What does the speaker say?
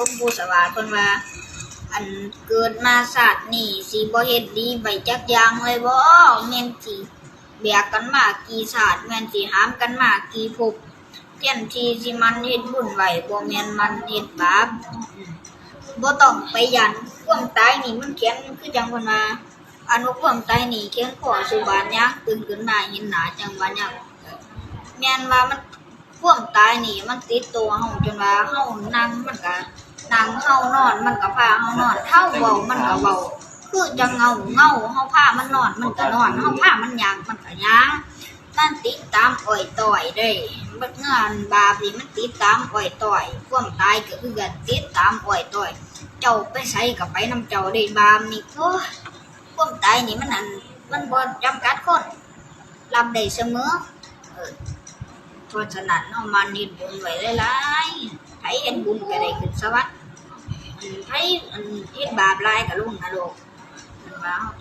ມພູສະຫວາດເພິ່ນວ່າ ອັນເກີດມາຊາດນີ້ ຊິບໍ່ເຮັດດີໄປຈັກຢ່າງເລີຍບໍ? ແມ່ນຊິແບກກັນມາກີ່ຊາດ ແມ່ນຊິຫາມກັນມາກີ່ພົບ ແທນທີ່ຊິໝັ່ນເຮັດບຸນໄວ້ ບໍ່ແມ່ນໝັ່ນເຮັດບາບ. ບໍ່ຕ້ອງໄປຢ້ານຄວາມຕາຍນີ້ ມັນຂຽນຄືຈັ່ງເພິ່ນວ່າ ອັນວ່າຄວາມຕາຍນີ້ ແຂນຄໍສະບາດ ຍາງຕຶງຂຶ້ນມາເຫັນໜ້າຈັ່ງວ່າຍັງ ແມ່ນວ່າມັນ ຄວາມຕາຍນີ້ມັນຕິດໂຕເຮົາ ຈົນວ່າເຮົານັ່ງມັນກະນັ່ງ ເຮົານອນມັນກະພາເຮົານອນ ເຮົາເວົ້າມັນກະເວົ້າ ຄືຈັ່ງເງົາ ເງົາເຮົາພາມັນນອນມັນກະນອນ ເຮົາພາມັນຍ່າງມັນກະຍ່າງ ມັນຕິດຕາມອ້ອຍຕ້ອຍເດ້. ບັດງານບາບນີ້ມັນຕິດຕາມອ້ອຍຕ້ອຍ ຄວາມຕາຍກະຄືກັນ ຕິດຕາມອ້ອຍຕ້ອຍ ເຈົ້າໄປໃສກະໄປນຳເຈົ້າເດ້ ບາບນີ້ ໂອ້ຍ ຄວາມຕາຍນີ້ມັນ ອັນ ມັນບໍ່ຈຳກັດຄົນ ຮັບໄດ້ສະເໝີ. ເອີ ເພາະສະນັ້ນເຮົາໝັ່ນເຮັດບຸນໄວ້ຫຼາຍໆ ໃຜເຮັດບຸນກະໄດ້ຂຶ້ນສະຫວັດ ອັນ ໃຜ ອັນ ເຮັດບາບຫຼາຍກະລົງນະລົກ ເພິ່ນວ່າເຮົາຕ້ອງ